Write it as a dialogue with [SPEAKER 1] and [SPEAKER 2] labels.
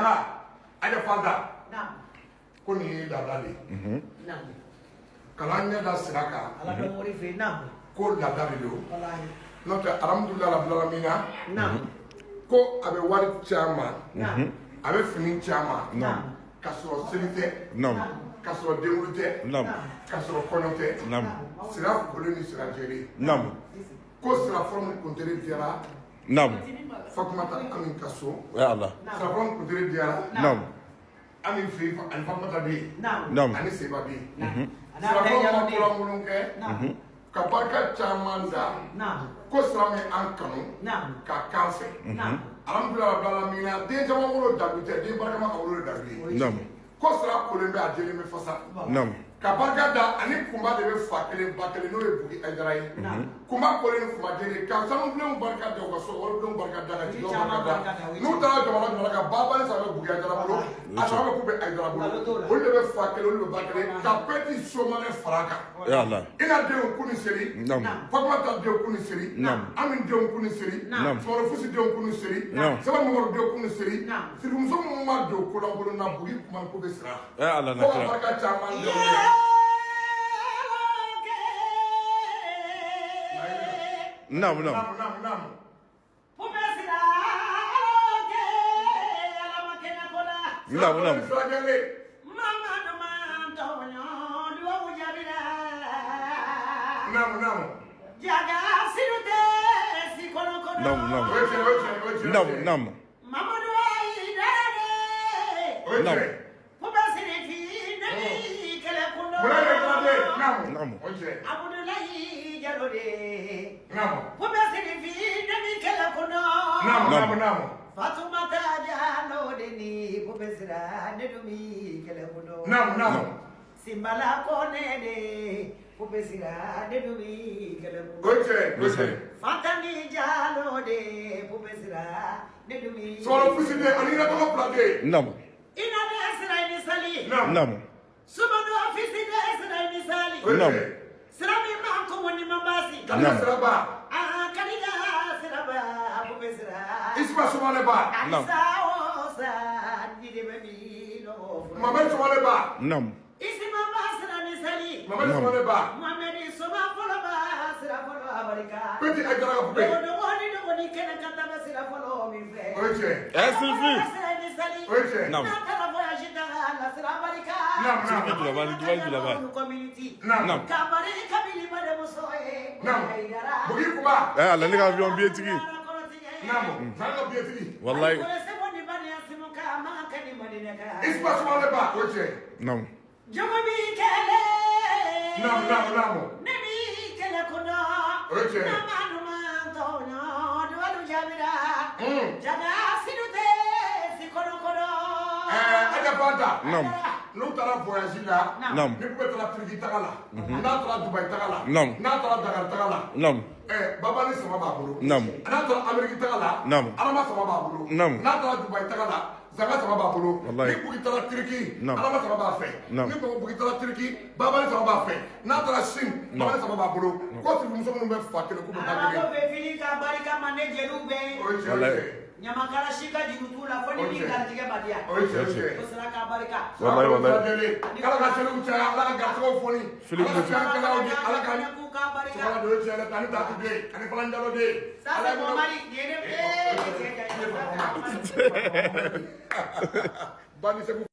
[SPEAKER 1] Zanga Aja Fanta ko nin ye laada de ye. Kalan ɲɛ da sira kan ko laada de don. N'o tɛ, alhamdulilayi rabbil alamina, ko a bɛ wari caman, a bɛ fini caman, ka sɔrɔ seli tɛ, ka sɔrɔ denkundi tɛ, ka sɔrɔ kɔɲɔ tɛ. Sira kolen ni sira jɛlen. Ko sira fɔlɔ min kuntigi diyara Fatumata Ami ka so.
[SPEAKER 2] Ya Allah.
[SPEAKER 1] Sira fɔlɔ min kuntigi diyara Ami fɛ yen, ani Fatumata bɛ yen, ani Seba bɛ yen. Sira fɔlɔ ma kolankolon kɛ ka barika caman da, ko sira min an kanu ka kan fɛ. Alhamdulilayi rabbil alamina, den caman wolo dalu tɛ, den barikama ka wolo de dalu ye. Ko sira kolen bɛ, a jɛlen bɛ fasa. Ka barika da ani kunba de bɛ fa kelen ba kelen, n'o ye Bugi Ayidara ye. Kunba kolen ni kunba jɛlen, ka sanubilenw barika da, u ka so waribilenw barika da, ka jigiw barika da. N'u taara jamana jamana kan, babali saba bɛ Bugi Ayidara bolo, a saba bɛ k'u bɛ Ayidara bolo. Olu de bɛ fa kelen, olu bɛ ba kelen, ka Pɛti Somanɛ fara a kan.
[SPEAKER 2] Ya Allah.
[SPEAKER 1] Ina denw kun ni seli. Fatumata denw kun ni seli. Ami denw kun ni seli. Sumaworo Fusi denw kun ni seli. Seba Mamadu denw kun ni seli. Sirimuso minnu ma don kolankolon na, Bugi kuma ko bɛ sira.
[SPEAKER 2] Ya Allah na
[SPEAKER 1] ko ka
[SPEAKER 2] kira.
[SPEAKER 1] Barika caman denw.
[SPEAKER 2] Naam, naam.
[SPEAKER 1] Naam, naam, naam.
[SPEAKER 2] Naam, naam.
[SPEAKER 1] Furakɛli. Naam, naam.
[SPEAKER 2] Naam, naam.
[SPEAKER 1] O ye tiɲɛ, o ye tiɲɛ, o ye tiɲɛ.
[SPEAKER 2] Naam, naam.
[SPEAKER 1] O ye
[SPEAKER 2] Naam.
[SPEAKER 1] tiɲɛ. Wula de Jara naam.
[SPEAKER 2] Naam.
[SPEAKER 1] O ye tiɲɛ. Naam. Naam, naam, naam.
[SPEAKER 3] Fatumata Jalo de ni Pupesira ne dumi kɛlɛ kundo.
[SPEAKER 1] Naam, naam.
[SPEAKER 3] Simbala Kone de Pupesira ne dumi kɛlɛ kundo.
[SPEAKER 1] O ye tiɲɛ, o ye tiɲɛ.
[SPEAKER 3] Fatani Jalo de Pupesira ne dumi.
[SPEAKER 1] Sumaworo Fusi den ani ina tɔgɔ fila den.
[SPEAKER 2] Naam.
[SPEAKER 3] Ina de sira ni sali.
[SPEAKER 1] Naam.
[SPEAKER 2] Naam.
[SPEAKER 3] Sumado fisi de sira ni sali.
[SPEAKER 1] O ye
[SPEAKER 2] Naam.
[SPEAKER 1] tiɲɛ.
[SPEAKER 3] Sira min man ko ni man basi.
[SPEAKER 1] Kadija
[SPEAKER 2] Naam.
[SPEAKER 1] Siraba.
[SPEAKER 3] Ah, Kadija Siraba Pupesira.
[SPEAKER 1] Isma Sumane Ba.
[SPEAKER 2] Naam.
[SPEAKER 3] Alisa o sa ni de bɛ min o.
[SPEAKER 1] Mamadu Sumane Ba.
[SPEAKER 2] Naam.
[SPEAKER 3] Isima ba sira ni sali.
[SPEAKER 1] Mamadu
[SPEAKER 2] Naam.
[SPEAKER 1] Sumane Ba.
[SPEAKER 3] Mohamed Soma fɔlɔ ba sira fɔlɔ abarika.
[SPEAKER 1] Peti Ayidara ka pupe.
[SPEAKER 3] Dogo dogo ni dogo ni kɛnɛ kan ta bɛ sira fɔlɔ min fɛ.
[SPEAKER 1] O ye tiɲɛ.
[SPEAKER 2] Eh, Sylvie.
[SPEAKER 3] Sira ni sali.
[SPEAKER 1] O ye tiɲɛ.
[SPEAKER 2] Naam.
[SPEAKER 3] N'a taara voyage taga la sira abarika.
[SPEAKER 1] Naam, naam.
[SPEAKER 2] Sylvie Dulaba, Dubaï Dulaba.
[SPEAKER 3] Community.
[SPEAKER 1] Naam.
[SPEAKER 2] Naam.
[SPEAKER 3] Ka barika bili bademuso ye.
[SPEAKER 1] Naam. Bugi Kuma.
[SPEAKER 2] Eh Allah, ne ka avion billet tigi.
[SPEAKER 1] Naam. Zan ka billet tigi.
[SPEAKER 2] Wallahi.
[SPEAKER 1] Isma Sumane Ba. O ye tiɲɛ.
[SPEAKER 2] Naam.
[SPEAKER 3] Jogo bi kɛlɛ.
[SPEAKER 1] Naam, naam, naam.
[SPEAKER 3] Ne bi kɛlɛ kɔnɔ.
[SPEAKER 1] O ye tiɲɛ.
[SPEAKER 3] Nama duman tɔɲɔ, duwalu jaabira. Jaga sidu tɛ si kɔnɔ kɔnɔ.
[SPEAKER 1] Ɛɛ, Aja Fanta.
[SPEAKER 2] Naam.
[SPEAKER 1] N'u taara voyage la,
[SPEAKER 2] Naam.
[SPEAKER 1] ni Poupée taara Turquie taga la, n'a taara Dubaï taga la,
[SPEAKER 2] Naam.
[SPEAKER 1] n'a taara Dakar taga la,
[SPEAKER 2] Naam.
[SPEAKER 1] ɛɛ, Babani sama b'a bolo.
[SPEAKER 2] Naam.
[SPEAKER 1] N'a taara Amérique taga la,
[SPEAKER 2] Naam.
[SPEAKER 1] Adama sama b'a bolo.
[SPEAKER 2] Naam.
[SPEAKER 1] N'a taara Dubaï taga la, Zanga sama b'a bolo.
[SPEAKER 2] Wallahi.
[SPEAKER 1] Ni Bugi taara Turquie,
[SPEAKER 2] Naam.
[SPEAKER 1] Adama sama b'a fɛ.
[SPEAKER 2] Naam.
[SPEAKER 1] Ni Bugi taara Turquie, Babani sama b'a fɛ. N'a taara Chine,
[SPEAKER 2] Naam.
[SPEAKER 1] Babani sama b'a bolo. Ko sirimuso minnu bɛ fa kelen k'u bɛ ba
[SPEAKER 3] Ala ko
[SPEAKER 1] kelen.
[SPEAKER 3] bɛ fili ka barika mande jeliw bɛɛ.
[SPEAKER 1] O ye tiɲɛ, o ye
[SPEAKER 2] Wallahi.
[SPEAKER 1] tiɲɛ.
[SPEAKER 3] Ɲamakala si ka juru t'u la fo ni min garijɛgɛ ma diya.
[SPEAKER 1] O ye tiɲɛ, o ye tiɲɛ.
[SPEAKER 3] O sera ka barika.
[SPEAKER 2] Wallahi, wallahi.
[SPEAKER 1] Ala ka seliw caya, Ala ka garisɛgɛw foni.
[SPEAKER 2] Fili
[SPEAKER 1] Ala ka
[SPEAKER 2] Mutu.
[SPEAKER 1] fɛn kɛlaw di, Ala ka
[SPEAKER 3] K'u ka barika.
[SPEAKER 1] Sɔgɔma don ye tiɲɛ dɛ, ani tatu den, ani falan jalo den.
[SPEAKER 3] Ça c'est mon mari. Nin ye ne ee cɛ ka ɲi.
[SPEAKER 1] Bani Segu.